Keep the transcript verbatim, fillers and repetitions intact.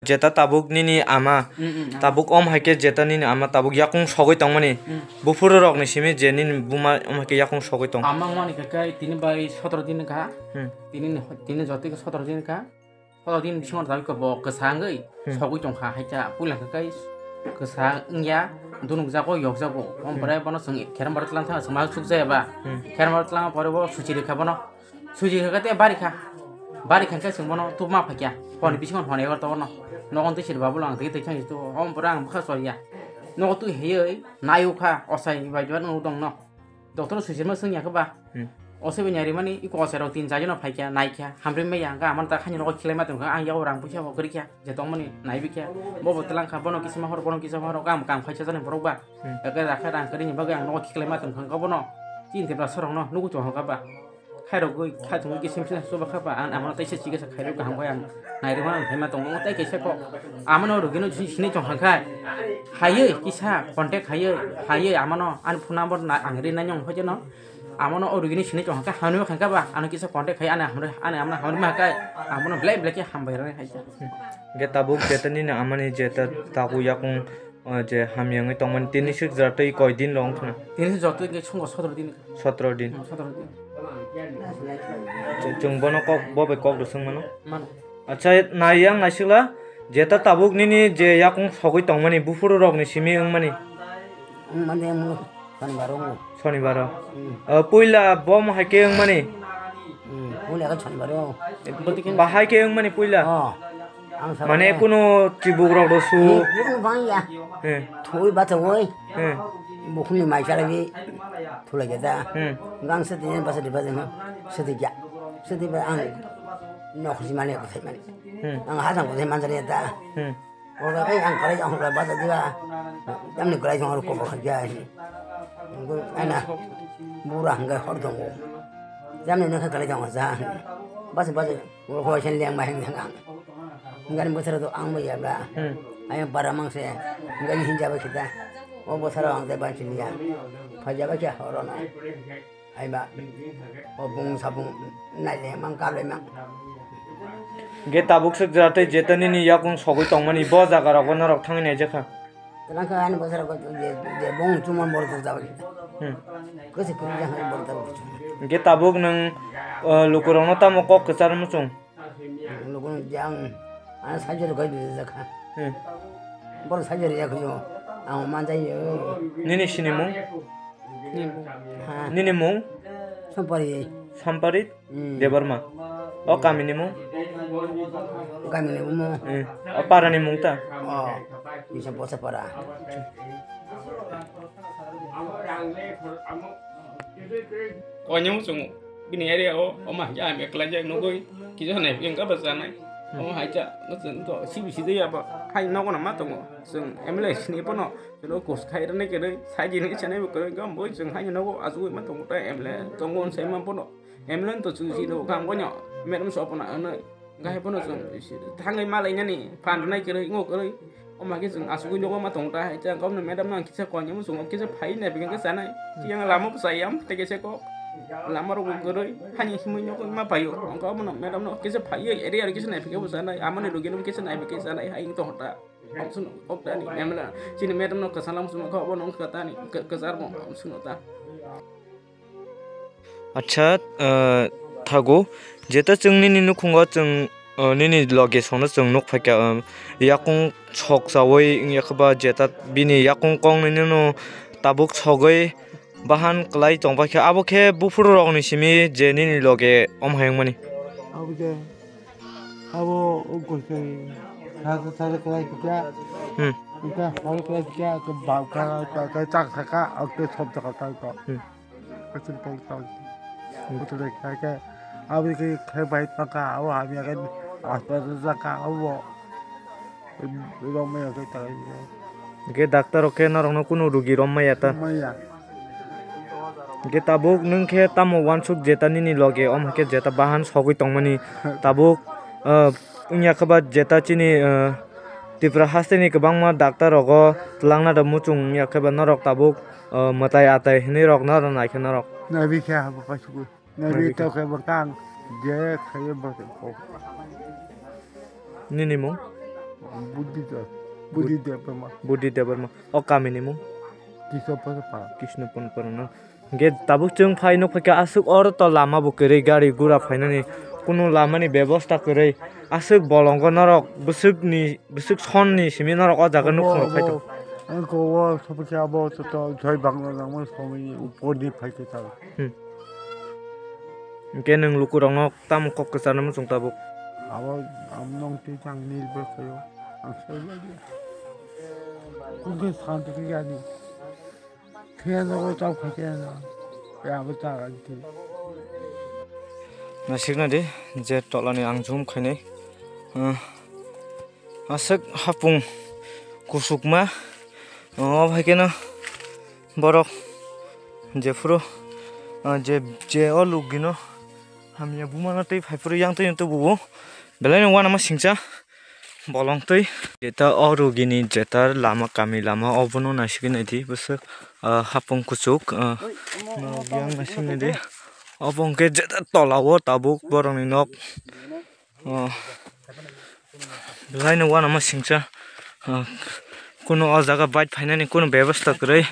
Jeta tabuk nini ama, Mm, mm, ama. Tabuk om hai khe jeta nini ama tabuk yakung sogwi tongmani. Mm. Buphuru rokni simi je nini buma om hai khe yakung sogwi tong. Ama wngmani khe kai tini bai sotoro din kha. Hmm. Tini, tini jotoi khe sotoro din kha. Sotoro din bisingo tabuk bo kwsa wngwi Hmm. sogwi tong kha hai khe puila khe kai kwsa wngya, dunuk jago, yok jago. Om Hmm. pore bono chwng kheram bar tlang thang swma suk jaya ba. Hmm. Kheram bar tlang pore bo suchi rikha bono. Suji kha khe te bari kha. Bari kha khe chwng bono tubma phai kya. Honi bisingo honi ego tono. Nogon twi sir babu lang twi twi chang tu. Om pura ang bwkha choriya. Nogo twi heyoi nayu kha osai bai bai no dong no. Doctor suji ma swngya kha ba. Hmm. Osai bai nyari mani iko osai rok tin jagino phai kya nai kya. Hamri maya ga amon ta khani nogo khilai ma tong kha ang yago rang puisa bo kri kya. Je tongmani nai bi kya. Bo bo tlang kha bono kisima hor bono kisima hor kam kam khai sajani borok ba. Hmm. Eke rakha rang kri ni bagwi ang nogo khilai ma tong kha bono. Chin tebra sorok no nugu tong kha ba. Khairogwi, khaitongwi kisim sina chuba kha ba, ang amono teisa chikisa khairok kaham khe ang nairwkma ang phaima tongo, tei kaisa kok amono rugino si-, sinai tong kha kha, haywi kisa contact haywi, haywi amono ani phone number na-, ang rinai nong hoijeno, amono o rugino sinai tong kha kha, hanwi kha kha ba, ano kisa contact khai, ani hamri, ani amono hamri ma kha, amono belai belai khe hambai rani hai kha. Hwnkhe tabuk jeta nini amani jeta tabu yakung, o je hamya wngwi tongmani tini sik jora tei koi din rok wngkha na? Tini sik jora tei songkha sotoro din. Sotoro din. Hmm, sotoro din. Chwng, chwng bono kok, bo bai kok rw swng mano. Mano. Acha, nai yang naisikla, jeta tabuk nini je yakung sogwi tongmani, buphuru rokni simi wngmani. Wngmani wngmo, Sonibaro wngmo. Sonibaro. Hmm. O, puila bo mo hai khe wngmani? Hmm, puila khe Sonibaro. Bahai khe wngmani puila? Oh. Ang sa Mane mane. Kuno chibuk rok do su. Ni, ni bang ya. He. Thui ba thui. He. Bukhuni mai chala bi. Thula ge da. Hmm. Gang se tin ba se ba no. Se ti ya. Se ti ba ang. Nok si mane ko thai mane. Hmm. Ang ha jang ko thai man jani da. Hmm. Ora kai ang kalai jang ba da diwa. Tamni kalai jang ko ko kha ya. Ana. Bura hangga hor dong. Tamni na kalai jang ja. Ba se ba se. Oro hoi sen leng ma heng heng ang. Ngani bwsaro to ang bo yabla. Hmm. Ayang para mang se. Ngani hinja ba kita. O bwsaro ang te ban sini ya. Phaja ba kya horo na. Ai ba. O bung sabung nai le mang ka le mang. Ge tabuk sik jora tei jeta nini yakung sogwi tongmani bo jaga rogo norok thangwi nai jakha. Tlang kha ani bwsaro ko je, je bong chuma bor ta jabak. Hmm. Kwsi kwrwi jang bor ta. Hwnkhe tabuk nwng, uh, lukurokno tamo kok kwchar muchung? Lukurok je ang, ang sajor gai di jakha. Hmm. Bor sajor ya khujo. Ang manjai yo. Nini sinimung? Ha. Nini mung? Sampari. Sampari? Hmm. Debbarma. O kamini mung? Kamini mung. Hmm. O parani mung ta? O. Bisa bosa para. Konyang chungo. Bini area o, o ma ya me kla je nugui. Kisa nai yang ka basa nai. O hai cha, no sen to si bisi de ya ba. Hai no ko na ma tongo. Sung M L A sini pono. Sino kus khai rani kere, sai jini chane bo kere, gam boi sung hai no ko azu ma tongo ta M L A. Tongo sai ma pono. M L A to chu si do kam gonyo, madam so pona ano, gai pono chung si, thangai malai nani, phan nai kwrwi, ngo kwrwi, o ma khe chung asugwi nogo ma tong ta hai, chang kom madam nang kisa kon yamu chung kisa phai nai bikang kisa nai, yang lama bwsa yam, tei kisa ko, lama rok kwrwi, hani himui nogo ma phaio, ongko bono madam no kisa phai, area kisa nai bikang bwsa nai, amani logi no kisa nai bikang sa nai, hai tong ta, ok sun, ok ta ni, M L A, chini madam no kasa lam sun ko bono ongka ta ni, kasar mo sun ta. Acha, ah, thago, jeta chwng nini nukhungo chwng, ah, nini loge sono chwng nuk phaikha, ah, yakung sok chawi wngya khe ba jeta bini yakung kong nini no tabuk sogwi bahan kwlai tong paikha, abo khe buphuru rokni simi je nini loge om hai wngmani. Abo je, abo ungkul se sa sa sa kwlai kha. Hmm. Ungkha hor kwlai kha, ke bab kha, ke chak kha, ke sop kha. Hmm. Kachil kong tong. Kutule kha khe, abo khe khe bai tong kha, abo hamya khe hospital jak kha, abo. Rong maya khe ta. Hwnkhe doctor rok khe norokno kunu rugi rom maya ta? Maya. Hwnkhe tabuk nwng khe tamo uansuk jeta nini loge, om hwnkhe jeta bahan sogwi tongmani tabuk, ah, wngya khe ba jeta chini, ah, Tripura hasteni kwbangma doctor rogo twlangna da muchung wngya khe ba norok tabuk, ah, mwtai atai hinwi rok norok naikhe norok. Naibi khe abo kaisugo. Naibi Naibi khe. Tokhe bwkang je khaye bwkang. Nini mung? Budi Debbarma. Budi Debbarma. O kamini mung? Kishnopon Para. Kishnopon Para no. Hingke tabuk chwng phai nukphai khe aswk oro to lama bo kwrwi, gari gura phainani kunu lamani bebosta kwrwi. Aswk bolongo norok bwswkni, bwswk sonni simi norok o jaga nukhung rok phai tong. Ang kowo sobo khe abo to, to joi bangla nangma somoi upor di phai khe ta. Hmm. Hingke nwng lukurokno tamo kok kwcharno muchung tabuk? Abo, abo nong twi tang nil bo khayo. Ang sai lagi. Kung khe santi khe yani. Khe no o tau khe khe na. Ya abo ta ga ti. Nasikna di, je tolani ang zoom khainai. Ah. Aswk hapung kusukma, o hai kheno borok jephuru, ah, je, je o lugino hamya bumano tei phaiphuru yang twi tubuo, belai no uanama singcha bolong twi. Jeta o rugini jeta lama, kami lama, obono naisigwi naidi bwswk, ah, hapung kuchuk, ah, norok yang naisigwi naidi. Obo hwnkhe jeta tola o tabuk borokni nok. Oh. Belai no uanama singcha. Oh. Kunu o jaga bike phainani kunu bebasta kwrwi.